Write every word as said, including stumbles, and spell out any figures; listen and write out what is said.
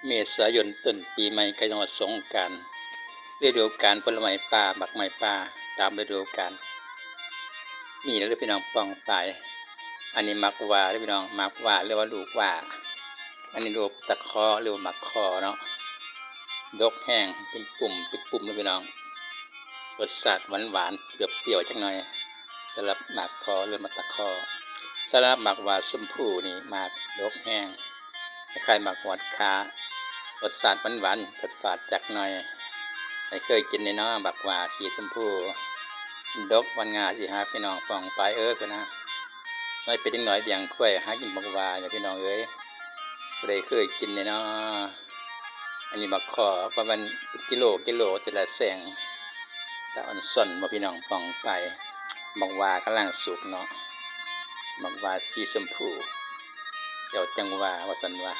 เมษายนต้นปีใหม่ใกล้จะฮอดสงกรานต์ ฤดูกาลผลไม้ป่า หมากไม้ป่า ตามฤดูกาล มีแล้วเด้อพี่น้องป้องปาย อันนี้หมากหว้าเด้อพี่น้อง หมากหว้าหรือว่าลูกหว้า อันนี้ลูกตะเคาะหรือว่าหมากคอเนาะ ดกแฮง เป็นปุ่ม เป็นปุ่มเลยพี่น้อง รสชาติหวานๆ เปรี้ยวๆ จักหน่อย สำหรับหมากคอหรือหมากตะเคาะ สำหรับหมากหว้าชมพูนี่หมากดกแฮง คล้ายๆ หมากหวดขา รสชาติหวานๆ ฝาดๆ จักหน่อย ใผเคยกินแน่น้อ หมากหว้าสีชมพู ดกหวานงาสิหาพี่น้องป้องปายเอ้ย พุ้นนะ สมัยเป็นเด็กน้อยเลี้ยงควายหากินหมากหว้าเนี่ยพี่น้องเอ้ย ผู้ใดเคยกินแน่น้อ อันนี้หมากคอ ประมาณกิโล กิโลแต่ละแซง ตาอ่อนซ่อนบ่พี่น้องป้องปาย หมากหว้ากำลังสุกเนาะ หมากหว้าสีชมพู เจ้าจั่งว่า ว่าซั่นว่า